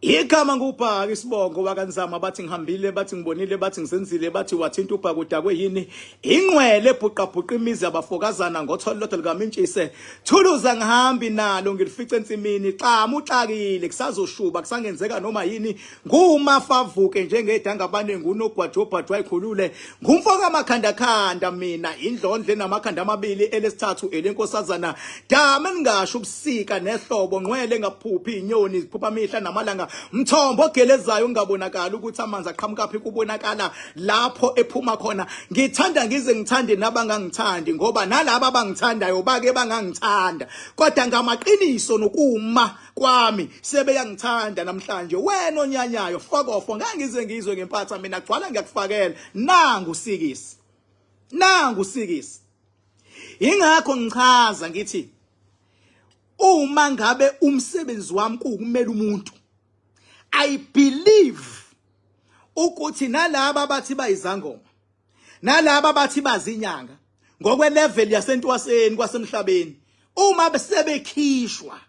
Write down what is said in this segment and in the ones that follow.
Igama ngubhaka isibongo wakanzama, bathi ngihambile, bathi ngibonile, bathi ngisenzile, bathi wathinta ubhaka udakwe yini, ingqwele ebhuqabhuqa imizi yabafokazana ngotholo lodwa likamintshise thuluza, ngihambi nalo ngilifice ensimini, xamu uxakile, kusazoshuba, kusangenzeka noma yini. Ngumafavuke njengedanga abaningi, unogwajobhajwa ayikhulule, ngumfo kamakhandakhanda mina, indlondle namakhanda amabili, elesithathu elenkosazana dama ningasho ubusika nehlobo, ngqwele engaphuphi inyoni ziphupha mihla namalanga, mthombo ogelezayo ungabonakala ukuthi amanzi aqhamukaphi, kubonakala lapho ephuma khona. Ngithanda ngize ngithande nabangangithandi, ngoba nalaba abangithandayo bake bangangithanda, kodwa ngamaqiniso nokuma kwami sebeyangithanda namhlanje. Wena onyanyayo, fokofo, ngangize ngizwe ngempatha mina, gcwala ngiyakufakela. Nangu sikisi, nangu sikisi. Ingakho ngichaza ngithi uma ngabe umsebenzi wami kuwukumela umuntu, I believe ukuthi nalaba abathi bayizangoma, nalaba abathi bazinyanga ngokwe level yasentwaseni kwasemhlabeni, uma sebekhishwa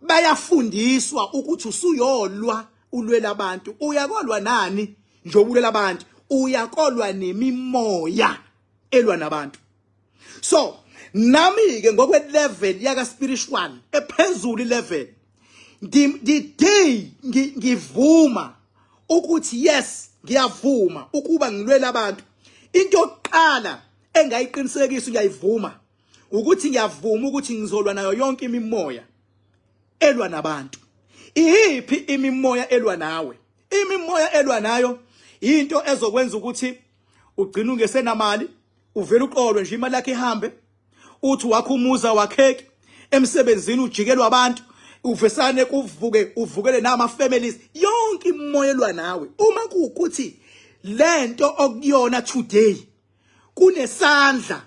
bayafundiswa ukuthi usuyolwa, ulwela abantu. Uyakolwa nani nje ubulela abantu? Uyakolwa nemimoya elwa nabantu. So nami ke ngokwe level yaka spiritual ephezulu level, the day ngivuma ukuthi yes, ngiyavuma ukuba ngilwela abantu, into yokuqala engayiqinisekisa, ngiyayivuma ukuthi ngiyavuma ukuthi ngizolwa nayo yonke imimoya elwa nabantu. Iyiphi imimoya elwa nawe? Imimoya elwa nayo into ezokwenza ukuthi ugcine ungesenamali, uvela uqolwe nje, imali yakhe ihambe, uthi wakho umuza wakheki, emsebenzini ujikelwa abantu, uvesane kuvuke uvukele nama families. Yonke imoya elwa nawe, uma kuwukuthi lento okuyona today kunesandla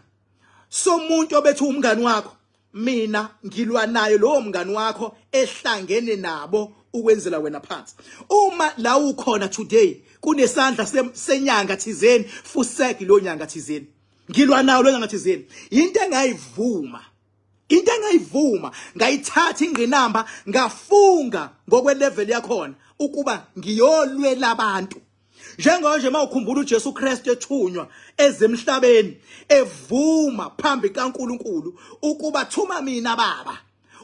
somuntu obethu umngani wakho, mina ngilwa naye lowo mngani wakho ehlangene nabo ukwenzela wena phansi. Uma la ukhona today kunesandla senyanga thizeni, fuseki lo nyanga thizeni, ngilwa nawo lo nyanga thizeni. Into engayivuma, into engayivuma, ngayithatha ingqinamba, ngafunga ngokwe level yakhona ukuba ngiyolwela abantu. Njengoba mawukhumbula uJesu Kristu ethunywa ezemhlabeni, evuma phambi kaNkuluNkulu ukuba thuma mina Baba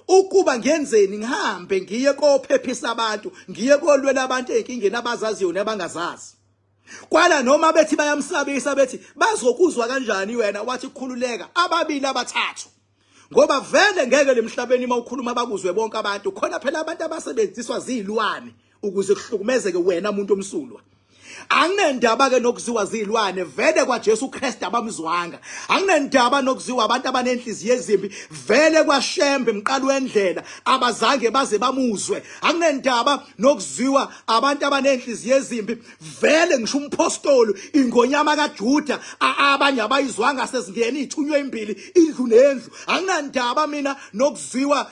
ukuba ngenzeni, ngihambe ngiye kophephisa abantu, ngiye kolwela abantu ezinkingeni abazaziyo nabangazazi. Kwala noma bethi bayamsabisa, bethi bazokuzwa kanjani wena, wathi khululeka, ababili abathathu, ngoba vele ngeke lemhlabeni uma ukhuluma bakuzwe bonke abantu. Khona phela abantu abasebenziswa zilwane ukuze kuhlukumezeke wena umuntu omsulwa. Anginendaba ke nokuziwa zilwane, vele kwaJesu Kristu abamzwanga. Anginendaba nokuziwa abantu abanenhliziyo ezimbi, vele kwaShembe mqalo wendlela abazange baze bamuzwe. Anginendaba nokuziwa abantu abanenhliziyo ezimbi, vele ngisho umpostoli ingonyama kaJuda abanye abayizwanga, sezingena ithunywe imbili indlu nendlu. Anginandaba mina nokuziwa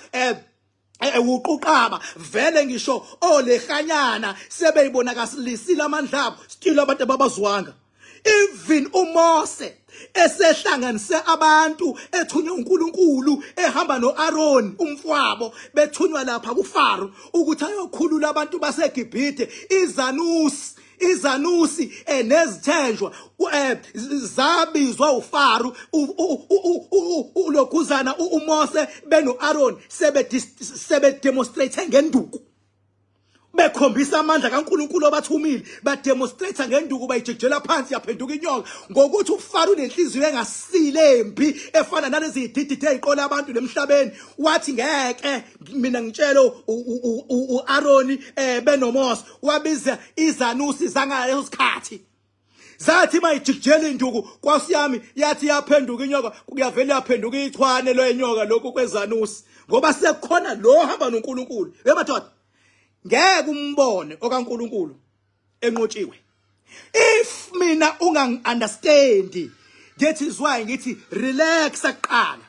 uquqaba, vele ngisho olehanyana sebeyibonakalisile amandla abo, still abantu ababazwanga. Even uMose esehlanganise abantu, ethunywe uNkulunkulu, ehamba noAaron umfwabo, bethunywa lapha kuFaro ukuthi ayokhulula abantu baseGibhithe, izanusi nezithenjwa zabizwa uFaro, ulokhuzana uMose benoAaron sebe demonstrate ngenduku, bekhombisa amandla kaNkuluNkulu obathumile. Bademonstrate ngenduku, bayijejela phansi, yaphenduka inyoka, ngokuthi uFaro unenhliziyo engasile embi efana nalezi zididide eziqola abantu lemhlabeni. Wathi ngeke mina ngitshele uAaron benoMose, wabiza izanusi zangaleso sikhathi, zathi mayijikijela induku kwasiyami, yathi yaphenduka inyoka, kuyavela yaphenduka ichwane lenyoka lokhu kwezanusi, ngoba sekukhona lo hamba noNkulunkulu. Yemadoda, ngeke umbone okaNkulunkulu enqotshiwe. If mina ungangi-understandi, that is why ngithi relax aqala.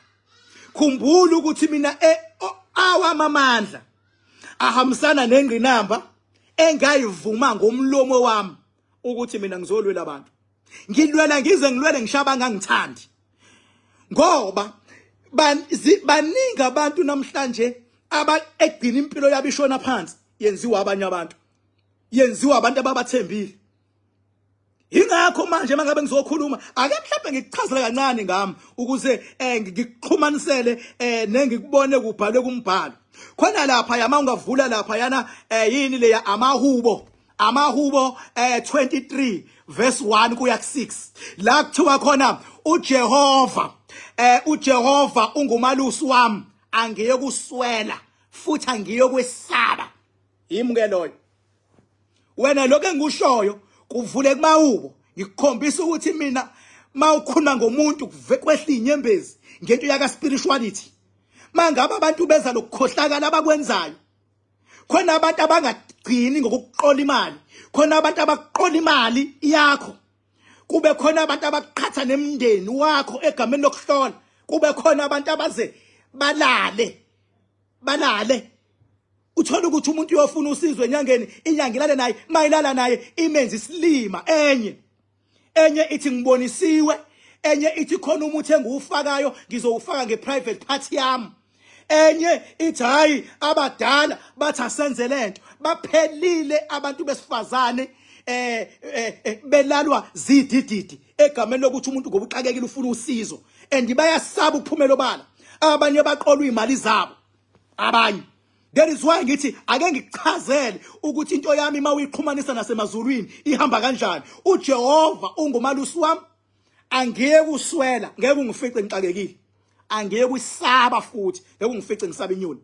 Khumbula ukuthi mina awami amandla ahambisana nengqinamba engayivuma ngomlomo wami ukuthi mina ngizolwela abantu. Ngilwela ngize ngilwele ngishaba ngangithandi, ngoba baningi abantu namhlanje aba egcina impilo yabo ishona phansi. Yenziwa abanye abantu, yenziwa abantu ababathembile. Ingakho manje mangabe ngizokhuluma, ake mhlawumbe ngikuchazele kancane ngami ukuze ngikuxhumanisele nengikubone kubhalwe kumbhalo. Khona lapha yama ungavula lapha yana yini leya amahubo, amahubo 23 verse 1 kuya ku6, la kuthiwa khona uJehova uJehova ungumalusi wami, angiye kuswela futhi angiye kwesaba. Yimi ke loyo. Wena lokho engikushoyo kuvule kumawubo, ngikukhombisa ukuthi mina mawukhuluma ngomuntu kwehla inyembezi ngento yaka spirituality. Mangabe abantu beza lokukhohlakala abakwenzayo, khona abantu abangagcini ngokuqola imali, khona abantu abaqola imali yakho, kube khona abantu abaqhatha nemndeni wakho egameni lokuhlola, kube khona abantu abaze balale balale. Uthola ukuthi umuntu uyofuna usizo enyangeni, inyanga ilale naye, mayilala naye imenze isilima. Enye ithi ngibonisiwe, enye ithi khona umuthi engiwufakayo ngizowufaka ngeprivate party yami, enye ithi hayi abadala bathi asenze lento. Baphelile abantu besifazane belalwa zidididi egameni lokuthi umuntu ngoba uxakekile ufuna usizo, and bayasaba ukuphumela obala. Abanye baqolwa imali zabo abanye. That is why ngithi ake ngikuchazele ukuthi into yami mawuyixhumanisa nasemazulwini ihamba kanjani. uJehova ungumalusi wami, angiye kuswela, ngeke ungifice ngixakekile, angiye kuyisaba futhi ngeke ungifice ngisaba inyoni.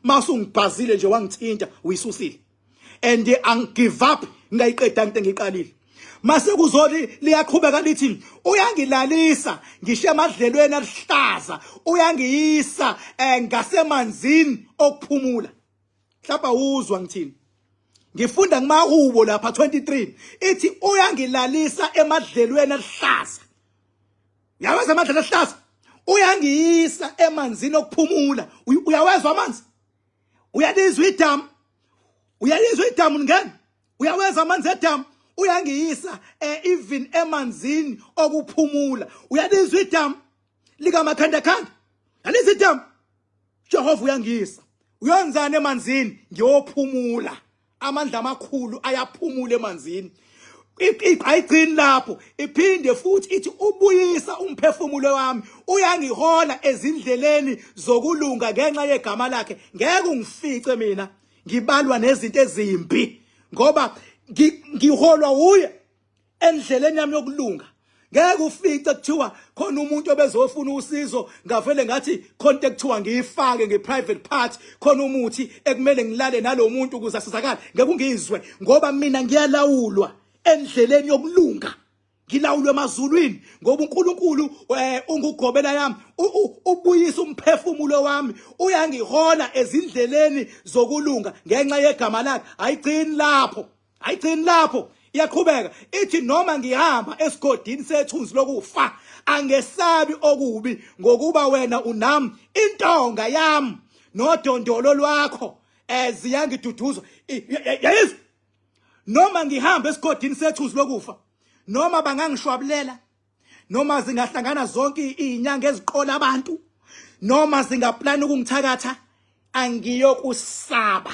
Masungibhazile nje wangithinta uyisusile, and angigive up ngingayiqeda into engiyiqalile. Mase kuzoli liyaqhubeka lithi uyangilalisa ngisho emadlelweni aluhlaza, uyangiyisa ngasemanzini okuphumula. Mhlawumbe uzwa ngithini, ngifunda kumahubo lapha 23 ithi uyangilalisa emadlelweni aluhlaza. Uyawezwa amadlelo aluhlaza? Uyangiyisa emanzini okuphumula. Uyawezwa amanzi? Uyalizwa idamu? Uyalizwa idamu ngene? Uyawezwa amanzi edamu? Uyangiyisa even emanzini okuphumula. Uyalizwa idamu likamakhandakhanda? Uyalizwa idamu? Jehova uyangiyisa. Uyenzani emanzini? Ngiyophumula. Amandla amakhulu ayaphumula emanzini. Ayigcini lapho, iphinde futhi ithi ubuyisa umphefumulo wami, uyangihola ezindleleni zokulunga ngenxa yegama lakhe. Ngeke ungifice mina ngibalwa nezinto ezimbi, ngoba ngiholwa uye endleleni yami yokulunga. Ngeke ufice kuthiwa khona umuntu obezofuna usizo ngavele ngathi khona into ekuthiwa ngiyifake nge-private part, khona umuthi ekumele ngilale nalo muntu ukuze asizakale. Ngeke ungizwe, ngoba mina ngiyalawulwa endleleni yokulunga, ngilawulwe emazulwini, ngoba uNkulunkulu ungugobela yami, ubuyisa umphefumulo wami, uyangihola ezindleleni zokulunga ngenxa yegama lakhe. Ayigcini lapho, ayigcini lapho, iyaqhubeka ithi noma ngihamba esigodini sethunzi lokufa angesabi okubi, ngokuba wena unami, intonga yami nodondolo lwakho ziyangiduduza. Yayizwa, noma ngihamba esigodini sethunzi lokufa, noma bangangishwabulela, noma zingahlangana zonke izinyanga eziqola abantu, noma zingaplana ukungithakatha, angiyokusaba,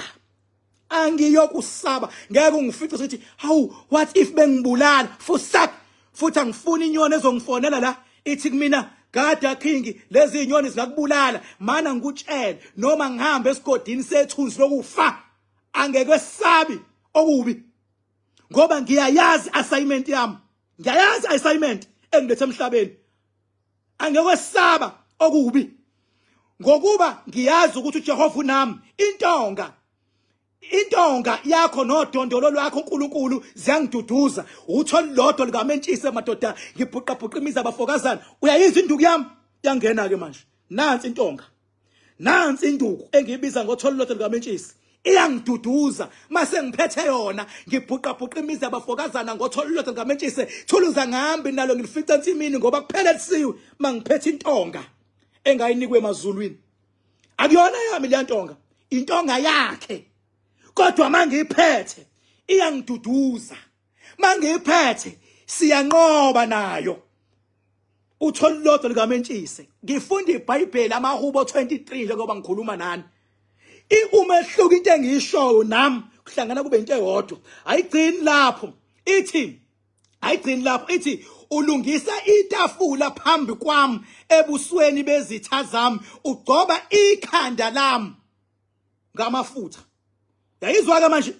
angiyokusaba. Ngeke ungifice ukuthi hawu, what if bengibulala fusak. Futhi angifuni inyoni ezongifonela la ithi kumina, gada king, lezi inyoni zingakubulala. Mana ngikutshele, noma ngihambe esigodini sethunzi lokufa angekwesabi okubi, ngoba ngiyayazi assignment yami, ngiyayazi assignment engilethe emhlabeni. Angekwesaba okubi, ngokuba ngiyazi ukuthi uJehova unami, intonga yakho nodondolo lwakho uNkulunkulu ziyangiduduza. Uthola lodwa likamentshise madoda, ngibhuqa bhuqa imizi abafokazana. Uyayizwa induku yami yangena ke manje, nansi intonga, nansi induku engiyibiza ngotholo lodwa likamentshisi, iyangiduduza mase ngiphethe yona, ngibhuqa bhuqa imizi abafokazana ngotholo lodwa likamentshise. Thuluza ngihambi nalo, ngilifica ensimini ngoba kuphelelisiwe. Mangiphethe intonga engayinikwe emazulwini, akuyona yami le ntonga, intonga yakhe, kodwa mangiyiphethe iyangiduduza, mangiyiphethe siyanqoba nayo. Uthola lodwa likamentshise. Ngifunda iBhayibheli amahubo 23 njengoba ngikhuluma nani. Umehluko into engiyishoyo nami kuhlangana kube into eyodwa. Ayigcini lapho, ithi ayigcini lapho, ithi ulungisa itafula phambi kwami ebusweni bezitha zami, ugcoba ikhanda lami ngamafutha. Yayizwa ke manje,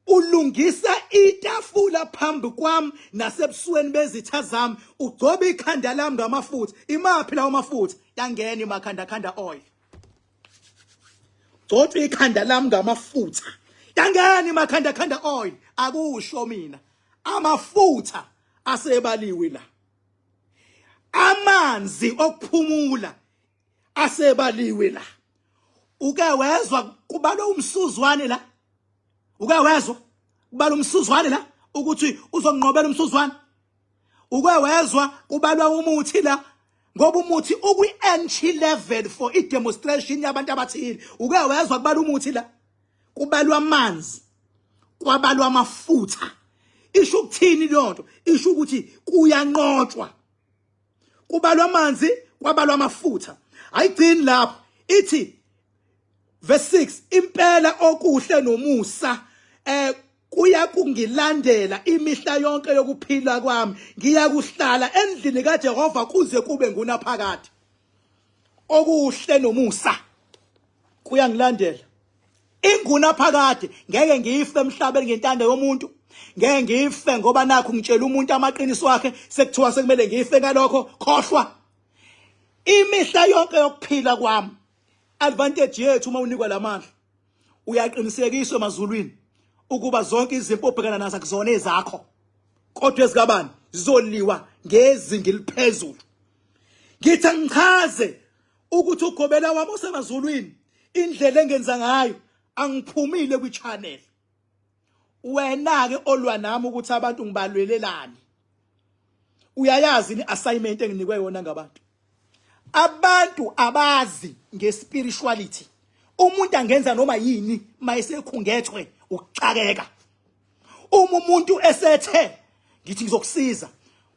ulungisa itafula phambi kwami nasebusweni bezitha zami, ugcoba ikhanda lami ngamafutha. Imaphi lawo mafutha? Yangena imakhanda khanda oil. Gcotshwa ikhanda lami ngamafutha, yangena imakhanda khanda oil. Akusho mina, amafutha asebaliwe la, amanzi okuphumula asebaliwe la. Uke wezwa kubalwa umsuzwane la? Uke wezwa kubalwa umsuzwane la ukuthi uzonqobela umsuzwane? Uke wezwa kubalwa umuthi la? Ngoba umuthi ukwi-entry level for i-demonstration yabantu abathile. Uke wezwa kubalwa umuthi la? Kubalwa amanzi, kwabalwa amafutha. Isho ukuthini leyo nto? Isho ukuthi kuyanqotshwa. Kubalwa amanzi, kwabalwa amafutha. Ayigcini lapho, ithi verse 6, impela okuhle nomusa kuya kungilandela imihla yonke yokuphila kwami, ngiyakuhlala endlini kaJehova kuze kube ngunaphakade. Okuhle nomusa kuyangilandela ingunaphakade. Ngeke ngife emhlabeni ngentando yomuntu, ngeke ngife ngoba nakho ngitshela umuntu amaqiniso akhe, sekuthiwa sekumele ngife ngalokho. Khohlwa, imihla yonke yokuphila kwami. Advantage yethu uma unikwa lamandla, uyaqinisekiswa emazulwini ukuba zonke izimpi obhekana nazo akuzona ezakho, kodwa ezikabani, zizoliwa ngezinga eliphezulu. Ngithi angichaze ukuthi ugobela wami osemazulwini, indlela engenza ngayo, angiphumile kwi-channel. Wena-ke olwa nami ukuthi abantu ngibalwelelani, uyayazi ni-assignment enginikwe yona ngabantu. Abantu abazi nge-spirituality. Umuntu angenza noma yini mayesekhungethwe ukuxakeka. Uma umuntu esethe ngithi ngizokusiza,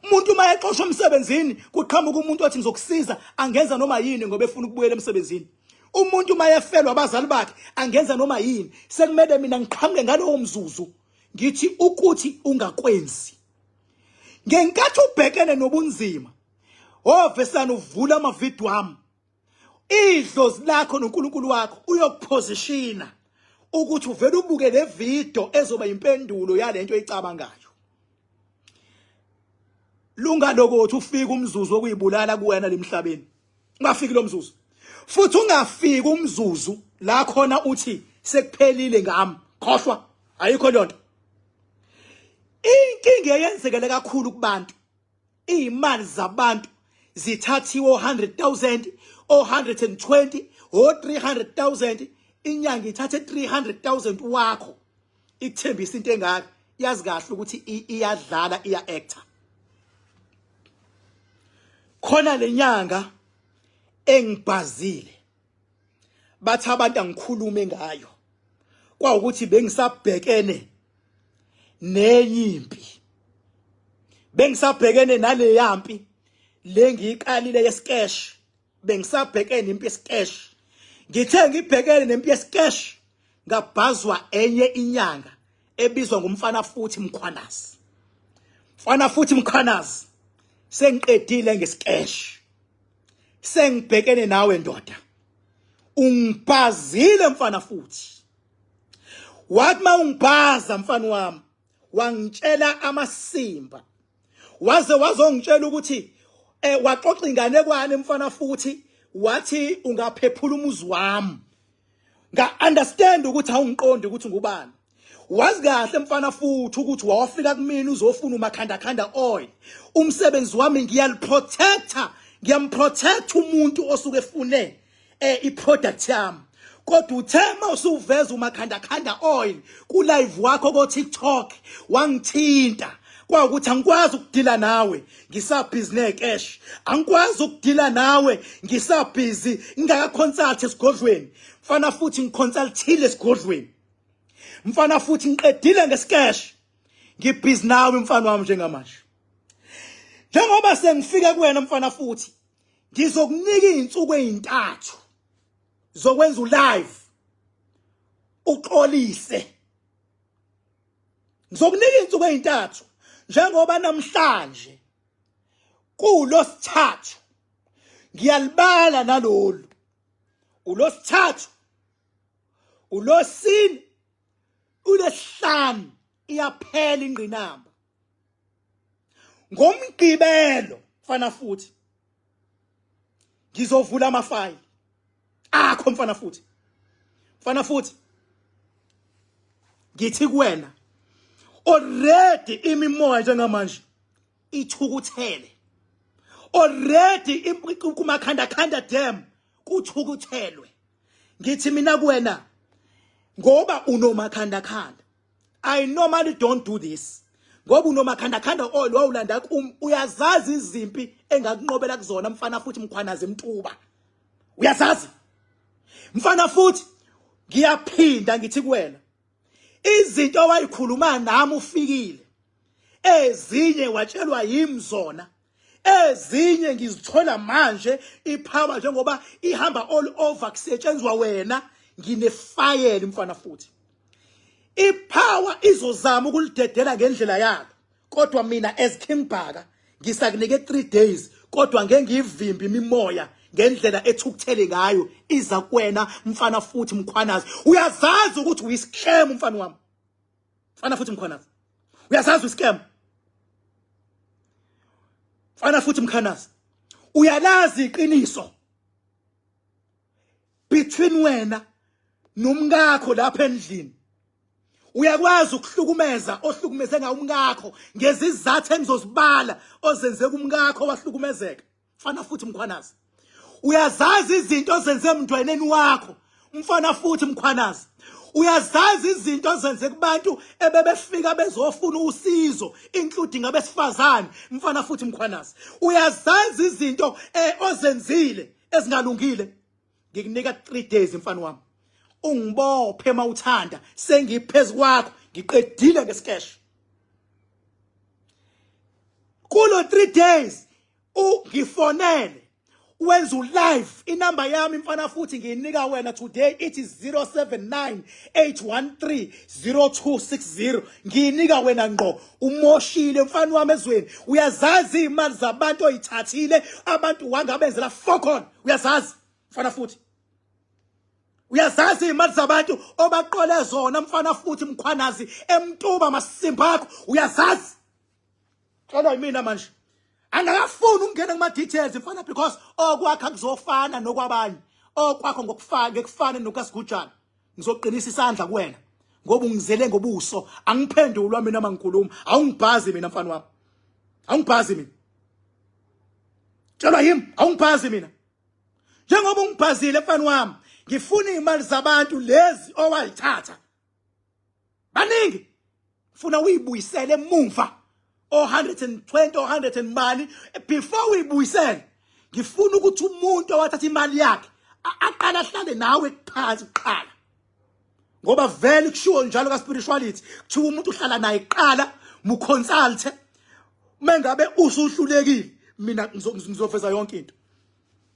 umuntu uma exoshwa emsebenzini kuqhamuka umuntu othi ngizokusiza, angenza noma yini ngoba efuna ukubuyela emsebenzini. Umuntu uma efelwa abazali bakhe angenza noma yini. Sekumele mina ngiqhamuke ngalowo mzuzu ngithi ukuthi ungakwenzi. Ngenkathi ubhekene nobunzima, ovesana uvula amavidiyo ami, idlozi lakho noNkulunkulu wakho uyokuphosishina ukuthi uvele ubuke le video ezoba impendulo yalento oyicabangayo. Lungalokothi ufike umzuzu wokuyibulala kuwena lemhlabeni, ungafiki lo mzuzu, futhi ungafiki umzuzu la khona uthi sekuphelile ngami. Khohlwa, ayikho leyo nto. Inkinga eyenzekele kakhulu kubantu, iy'mali zabantu zithathiwe, o-100,000, o-120, o-300,000. Inyanga ithathe 300,000 wakho, ikuthembisa into engaka, yazi kahle ukuthi iyadlala, iya-actor khona. Le nyanga engibhazile, bathi abantu angikhulume ngayo, kwawukuthi bengisabhekene nenye impi, bengisabhekene nale yampi le ngiyiqalile yesikesh, bengisabhekene impi yesikesh. Ngithe ngibhekene nempi yesikesh, ngabhazwa enye inyanga ebizwa ngumfana futhi Mkhwanazi. Mfana futhi Mkhwanazi, sengiqedile ngesikesh, sengibhekene nawe ndoda. Ungibhazile mfana futhi. Wathi mawungibhaza mfana wami, wangitshela amasimba, waze wazongitshela ukuthi waxoxa inganekwane mfana futhi, wathi ungaphephula umuzi wami. Nga understand ukuthi awungiqondi ukuthi ngubani. Wazi kahle mfana futhi ukuthi wawafika kumina uzofuna umakhanda khanda oil. Umsebenzi wami ngiyaliprotecta, ngiyamprotect umuntu osuke efune i-product yami. Kodwa uthe mawusuveza umakhanda khanda oil ku live wakho ko TikTok, wangithinta kwawukuthi angikwazi ukudila nawe ngisabhizi necash, angikwazi ukudila nawe ngisabhizi ngingaka-consult esigodlweni. Mfana futhi, ngiconsultile esigodlweni. Mfana futhi, ngiqedile ngesikesh, ngibhizi nawe mfana wami njengamanje. Njengoba sengifike kuwena mfana futhi, ngizokunika izinsuku ezintathu. zokwenza ulive uxolise. Ngizokunika insuku ezintathu njengoba namhlanje kulosithathu, ngiyalibala nalolu ulosithathu, ulosine, ulesihlanu, iyaphela ingqinamba. Ngomgqibelo, mfana futhi, ngizovula amafayili akho, mfana futhi. Mfana futhi, ngithi kuwena, already imimoya njengamanje ithukuthele, already kumakhanda khanda dam kuthukuthelwe. Ngithi mina kuwena, ngoba unomakhanda khanda, I normally don't do this, ngoba unomakhanda khanda oil wawulanda kum, uyazazi izimpi engakunqobela kuzona, mfana futhi Mkhwanazi emtuba, uyazazi, mfana futhi. Ngiyaphinda ngithi kuwena, izinto owayikhuluma nami ufikile, ezinye watshelwa yimi zona, ezinye ngizithola manje. Ipower njengoba ihamba all over kusetshenzwa wena, nginefayela, mfana futhi. Ipower izozama ukulidedela ngendlela yalo, kodwa mina as King Bhaka ngisakunike 3 days, kodwa ngeke ngiyivimbe imimoya ngendlela ethukuthele ngayo iza kuwena, mfana futhi Mkhwanazi. Uyazazi ukuthi uyiscam, mfana wami, mfana futhi Mkhwanazi. Uyazazi uyiscam, mfana futhi Mkhwanazi. Uyalazi iqiniso between wena nomkakho lapha endlini. Uyakwazi ukuhlukumeza ohlukumeze ngawo umkakho ngezizathu engizozibala ozenze kumkakho wahlukumezeka, mfana futhi Mkhwanazi. Uyazazi izinto ozenze emntwaneni wakho, mfana futhi Mkhwanazi. Uyazazi izinto ozenze kubantu ebebefika bezofuna usizo, including abesifazane, mfana futhi Mkhwanazi. Uyazazi izinto ozenzile ezingalungile. Ngikunika 3 days, mfana wami, ungibophe mawuthanda, sengiphezulu kwakho, ngiqedile ngesikesh. Kulo 3 days ungifonele, wenza ulive. Inamba yami, mfana futhi, ngiyinika wena today, ithi 079 813 0260. Ngiyinika wena ngqo. Umoshile, mfana wami, ezweni. Uyazazi imali zabantu oyithathile, abantu wangabenzela fokon, uyazazi, mfana futhi. Uyazazi imali zabantu obaqole zona, mfana futhi Mkhwanazi emtuba, masimba akho uyazazi. Xelwa yimina manje, angakafuni ukungena kuma details, mfana, because okwakha kuzofana nokwabanye, okwakho ngokufana ngekufana nokasigujana. Ngizoqinisa isandla kuwena ngoba ungizele ngobuso. Angiphendulwa mina mangikhuluma, awungibhazi mina, mfana wami, awungibhazi mina. Tshelwa yimi, awungibhazi mina. Njengoba ungibhazile, mfana wami, ngifuna imali zabantu lezi owayithatha, baningi, funa uyibuyisele emuva, o 120, o 100 and mali. Before uyibuyisele, ngifuna ukuthi umuntu owathatha imali yakhe aqala ahlale nawe phansi kuqala, ngoba vele kushiwo njalo ka spirituality, kuthiwa umuntu uhlala naye kuqala, muconsult. Mengabe usuhlulekile, mina ngizoveza yonke into.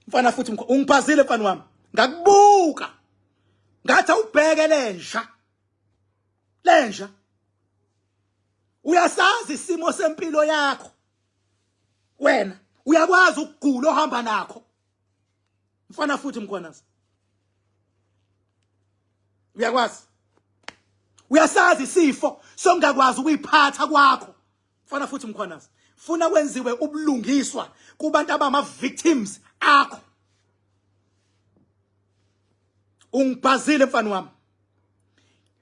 Mfana futhi, ungiphazile, mfana wami. Ngakubuka ngathi awubheke lenja, lenja. Uyasazi isimo sempilo yakho wena, uyakwazi ukugula ohamba nakho, mfana futhi Mkhwanazi. Uyakwazi, uyasazi isifo songakwazi ukuyiphatha kwakho, mfana futhi Mkhwanazi. Funa kwenziwe ubulungiswa kubantu abama victims akho. Ungibhazile, mfana wami.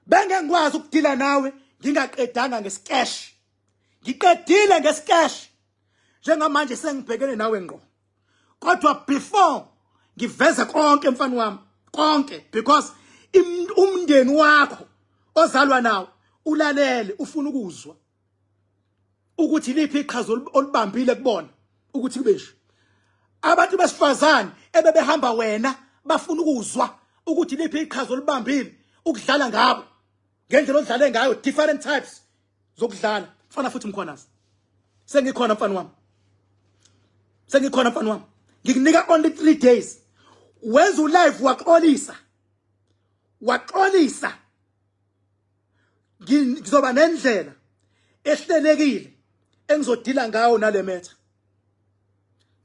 Benge ngikwazi ukudila nawe ngingaqedanga ngesikesh. Ngiqedile ngesikesh, njengamanje sengibhekene nawe ngqo. Kodwa before ngiveze konke, mfana wami, konke, because umndeni wakho ozalwa nawo ulalele, ufuna ukuzwa ukuthi liphi iqhaza olubambile kubona ukuthi kube nje. Abantu besifazane ebebehamba wena bafuna ukuzwa ukuthi liphi iqhaza olubambile ukudlala ngabo ngendlela odlale ngayo, different types zokudlala, mfana futhi Mkhwanazi. Sengikhona, mfana wami, sengikhona, mfana wami. Ngikunika only 3 days. Wenza ulive waxolisa, waxolisa. Ngizoba nendlela ehlelekile engizodila ngayo nale metha.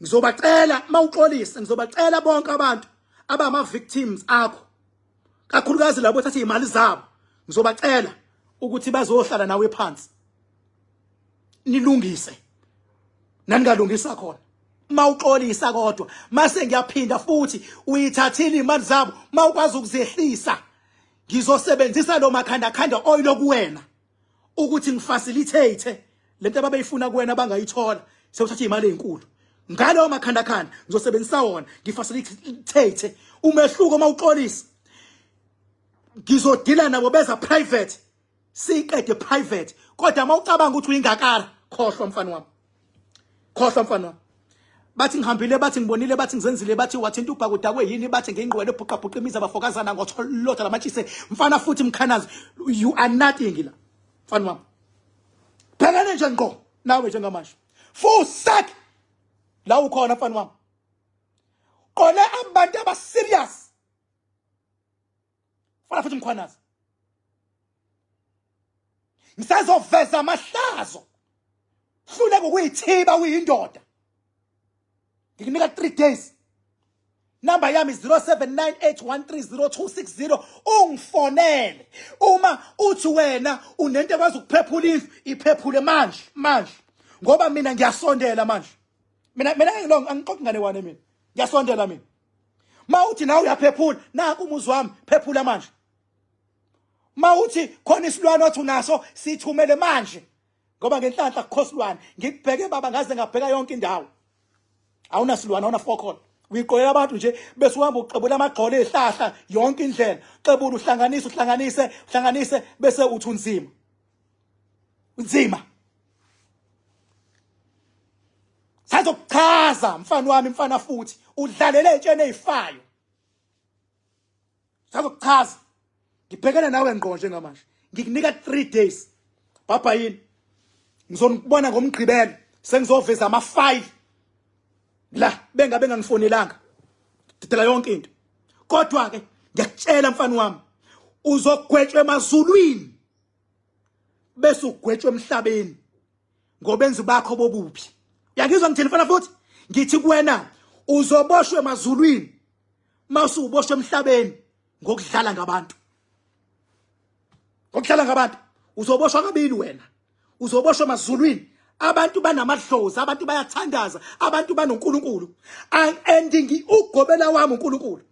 Ngizobacela mawuxolisa, ngizobacela bonke abantu abama victims akho, kakhulukazi labo thatha izimali zabo, ngizobacela ukuthi bazohlala nawe phansi nilungise naningalungisa khona mawuxolisa. Kodwa mase ngiyaphinda futhi, uyithathile imali zabo, mawukwazi ukuzehlisa, ngizosebenzisa lo makhanda khanda oil kuwena ukuthi ngifacilitate lento ababeyifuna kuwena bangayithola. Sewuthatha imali ezinkulu ngalowo makhanda khanda, ngizosebenzisa wona ngifacilitate umehluko. Mawuxolisa, ngizodila nabo beza private, siqede private. Kodwa mawucabanga ukuthi uyingakara, khohlwa mfana wami, khohlwa mfana wami. Bathi ngihambile, bathi ngibonile, bathi ngizenzile, bathi wathinta ubhakudakwe yini, bathi ngingqwele bhuqabhuqa imizi abafokazana ngotholotha lamatshise. Mfana futhi Mkhwanazi, you are nothing la, mfana wami. Bhekane nje ngqo nawe njengamanje, full sack la ukhona, mfana wami. Qole abantu aba serious, mfana futhi Mkhwanazi. Ngisazoveza amahlazo. Hluleka ukuyithiba, uyindoda. Ngikunika 3 days. Number yami 0798130260, ungifonele uma uthi wena unento ekwazi ukuphephula indlu, iphephule manje manje, ngoba mina ngiyasondela manje. Mina ngilong angixoxi ngane wane, mina ngiyasondela mina. Ma uthi nawe uyaphephula, naku umuzi wami, phephula manje. Ma uthi khona isilwane othi unaso, sithumele manje, ngoba ngenhlanhla kukhosilwane. Ngikubheke baba, ngaze ngabheka yonke indawo, awunasilwane, awuna fokol. Uyiqolela abantu nje bese uhamba uxebula amagxolo ezihlahla yonke indlela, xebula, uhlanganise, uhlanganise, uhlanganise, bese uthi unzima, unzima. Sazokuchaza mfana wami, mfana futhi udlalele etsheni ezifayo. Sazokuchaza. Ngibhekene nawe ngqo njengamanje, ngikunika 3 days. Baba yini, ngizonibona ngomgqibelo, sengizoveza ama file la bengabe ngangifonelanga, didela yonke into. Kodwa ke ngiyakutshela mfana wami, uzogwetshwa emazulwini bese ugwetshwa emhlabeni ngobenzi bakho bobubi. Uyangizwa ngithini, mfana futhi? Ngithi kuwena uzoboshwa emazulwini mawusuboshwa emhlabeni ngokudlala ngabantu, ngokudlala ngabantu. Uzoboshwa kabili wena, uzoboshwa emazulwini. Abantu banamadlozi, abantu bayathandaza, abantu banoNkulunkulu, and ugobela wami uNkulunkulu,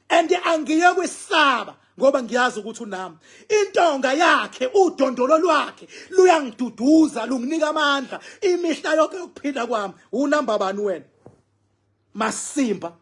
and angiye kwesaba ngoba ngiyazi ukuthi unami. Intonga yakhe, udondolo lwakhe luyangiduduza, lunginika amandla imihla yonke yokuphila kwami. Unamba bani wena, masimba?